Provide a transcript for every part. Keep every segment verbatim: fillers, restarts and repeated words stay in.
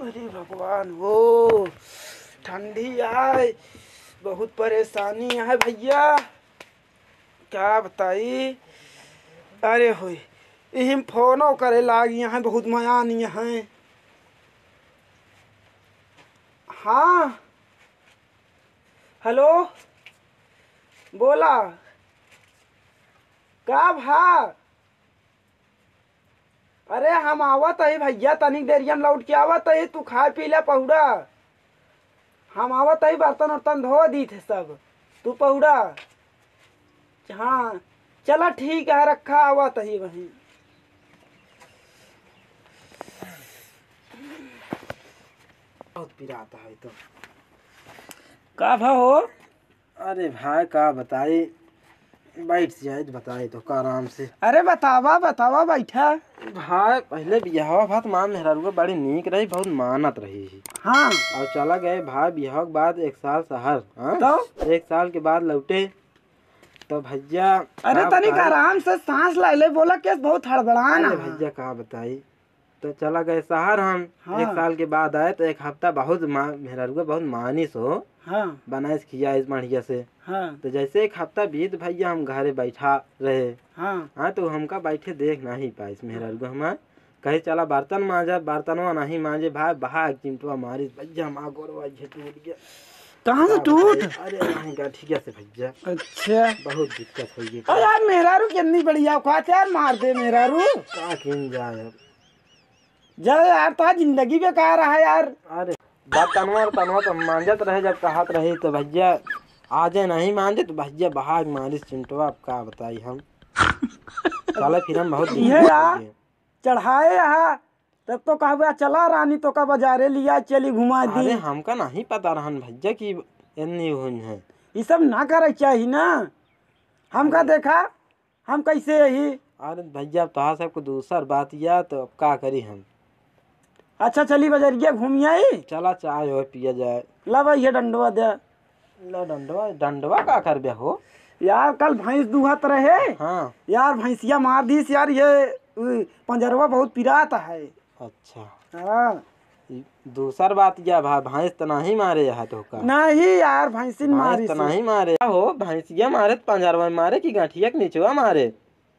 अरे भगवान हो, ठंडी आय, बहुत परेशानी है भइया, का बताई। अरे होय, इहिम फोनो करे लागी हैं, बहुत मयानी हैं। हाँ, हेलो, बोला, का भा? अरे हम आवत ही भइया, तनिक देरिया में लौट के आवत ही, तू खाए पी ले पहुड़ा। हम आवत ही, बर्तन उर्तन धो दीत है सब, तू पहुड़ा। हाँ, चला ठीक है, रखा, आवत ही वहीं। बहुत पिरात है तो। का भा हो? अरे भाई, का बताई, बैठ जाए तो बताई तो का आराम से। अरे बतावा, बतावा, बैठा। भाई, पहले बियाहवा भात माँ मेहरारू के बड़ी नीक रही, बहुत मानत रही। हाँ। और चला गए भाई, बियाह के बाद एक साल शहर, हाँ? तो? एक साल के बाद लौटे, तो भइया, अरे का तनिक बताई? आराम से सांस ले ले, बोला, केस बहुत हड़बड़ान अरे है। भइया, का बताई, तो चला गए शहर हम। हाँ। एक साल के बाद आए तो एक हफ्ता बहुत मा-, मेहरारुआ बहुत मानिस हो। हाँ। बनाइस खियाइस बढ़िया से। हाँ। तो जैसे एक हफ्ता बीत भइया हम घरे बैठा रहे। हाँ। हाँ, तो हमका बैठे देख नहीं पाइस मेहरारुआ हमार। कहे चला बर्तन मांजा, बर्तनवा नहीं मांजे भाई, बहा एक चिमटवा मारिस भइया, हमार गोड़वा ये टूट गया। कहाँ से का टूट? बताई? अरे नहीं गठिया से भइया। अच्छा। बहुत दिक्कत हो गई। अरे यार मेहरारू कितनी बढ़िया औकात यार, मार दे मेहरारू। का किन जाए अब? जा यार, तो जिंदगी बेकार है यार। अरे, बर्तनवा, बर्तनवा तो मांजत रहे, जब कहत रहे तो भइया, आजे नहीं मांजे तो भइया, बहाग मारिस चिमटवा, अब का बताई हम। चला फिर हम बहुत ये दुखी यार, हो गए। चढ़ाए यहाँ, तब तो कहबे, "चला रानी, तोका बाजारे लिया चली, घुमा दी।" अरे, हमका नहीं पता रहन भइया कि एन्नी हुई है। ये सब ना करे चाही ना। हमका अरे। देखा, हम कैसे यही? अरे भइया, अब तोहार सबको दूसर बात या, तो अब का करी हम? अच्छा, चली बजरिया घूम आई। चला, चाय हो पिया जाए। ला भाई, ये डंडवा दे। ला डंडवा, डंडवा का करबे हो? यार, कल भैंस दुहत रहे। हाँ। यार, भैंसिया मार दीस यार, ये, उ, पंजरवा बहुत पिरात है। अच्छा। हाँ। ई दूसर बात या भा-, भैंस त नहीं मारे यहाँ तो का? नहीं यार, भैंसिन भैंस मारी त से। नहीं मारे। हो, भैंसिया मारे त पंजरवा मारे कि गठिया के निचवा मारे?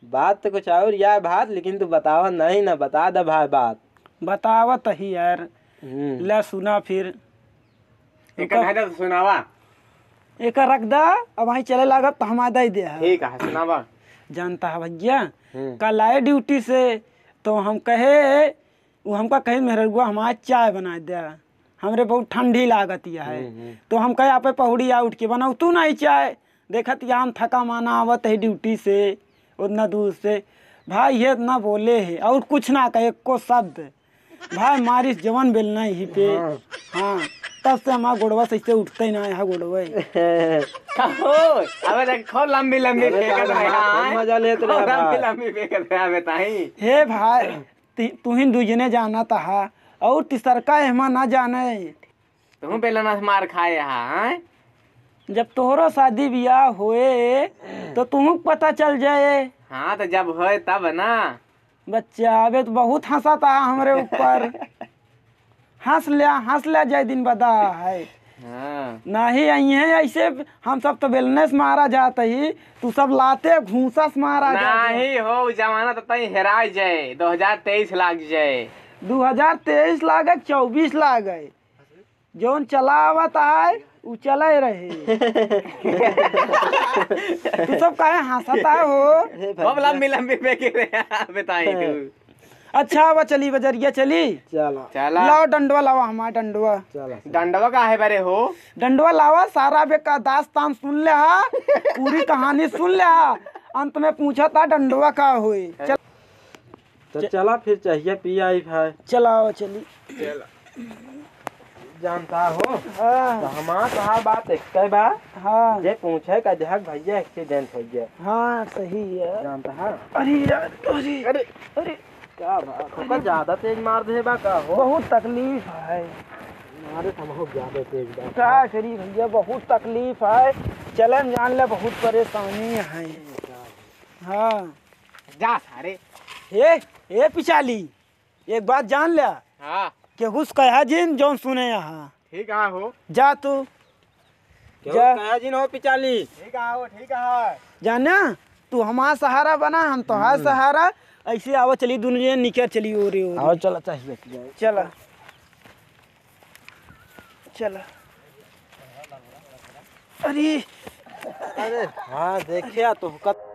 बात तो कुछ और या बात, लेकिन तू बतावा नहीं ना, बता दे भाई बात। बतावत ही यार। हम्म। ले सुना फिर। एकर एकर है तो सुनावा। एकर रख दा, अब वहीं चले लागब तो हम आ दे दे है। ठीक है, सुनावा। जानता है भइया, हम्म। कल आए ड्यूटी से तो हम कहे, वो हमका कहे, "मेहररुआ हमार चाय बना दे, हमरे बहुत ठंडी लागत है।" हम्म, हम्म। तो हम कहे, "आपे पहुड़ी आ उठ के बनाऊ तू नहीं चाय।" देखत या हम थका माना आवत है ड्यूटी से, उतना दूर से। भाई ये इतना बोले है और कुछ ना कहे, एको शब्द। भाई मारिस जवन बेलना यही पे। हाँ। हाँ, तब से हमार गोड़वा से ऐसे उठते ही ना है गोड़वा। कहो, अबे देख, खूब लंबी लंबी अरे फेंकत काहे रहे, मार, हाँ। खूब मजा लेत रहे खूब लंबी भाई। लंबी फेंकत रहे, बताई। हे भाई, ती-, तुहिन दुजने जानत हा, और तिसरका एहमा ना जाने। तुहूँ बेलना से मार खाए हा, हैं? जब तोहरो शादी बियाह होए, तो तुहूँ के पता चल जाए। हाँ, तो जब होए तब ना। बच्चा, अबे तो बहुत हंसत हा हमरे ऊपर। हंस ल्या, हंस ल्या, जय दिन बदा है। हाँ। नहीं, आई है ऐसे, हम सब तो बेलने से मारा जात ही, तू सब लाते घूंसा से मारा जात है। नहीं हो, उ जमाना तो तई हेराय जाए, दो हजार तेईस लाग जाए। दो हजार तेईस लागे, चउबीस लागे। जौन चला आवत आए, उ चले रहे। तू सब काहे हंसत आए हो? हे भैया। खूब लंबी लंबी फेंके रहे, बताई तू। अच्छा, अब चली बजरिया चली। चला। चला। लाओ डंडवा, लाओ हमार डंडवा। चला, चला। डंडवा का है बरे हो? डंडवा लावा, सारा बे का दास्तान सुन ले हा, पूरी कहानी सुन ले हा, अंत में पूछा था डंडवा का होए। चल। तो च- चला फिर चाहिए पी आई भाई। चलाओ चली। चला। जानता हो? हाँ। तो हमार तोहार बात एक बा। हाँ। जे पूछे का जहक भैया एक्सीडेंट हो गया। हाँ, सही है। जानता है? अरे यार, अरे, अरे। अरे। का बा? ओकर ज्यादा तेज मार दे बा का हो? बहुत तकलीफ है। मारे तो बहुत ज्यादा तेज बा। का करी भैया, बहुत तकलीफ है। चलन जान ले, बहुत परेशानी है। हाँ। जा सारे। हे, हे पिचाली, एक बात जान ल्या। हाँ। केहू से कहा जिन, जौन सुने यहाँ। ठीक है हो। जा तू। केहू जा। कहा जिन हो पिचाली। ठीक है हो, ठीक है। जाना, तू हमार सहारा बना, हम तोहार हम्म। सहारा। ऐसे आवा चली, दुनो जने निकर चली, ओरे, ओरे। आवा, चला, चाहिए। चला। चला। अरे। अरे, हाँ, देखिया तो हुकत।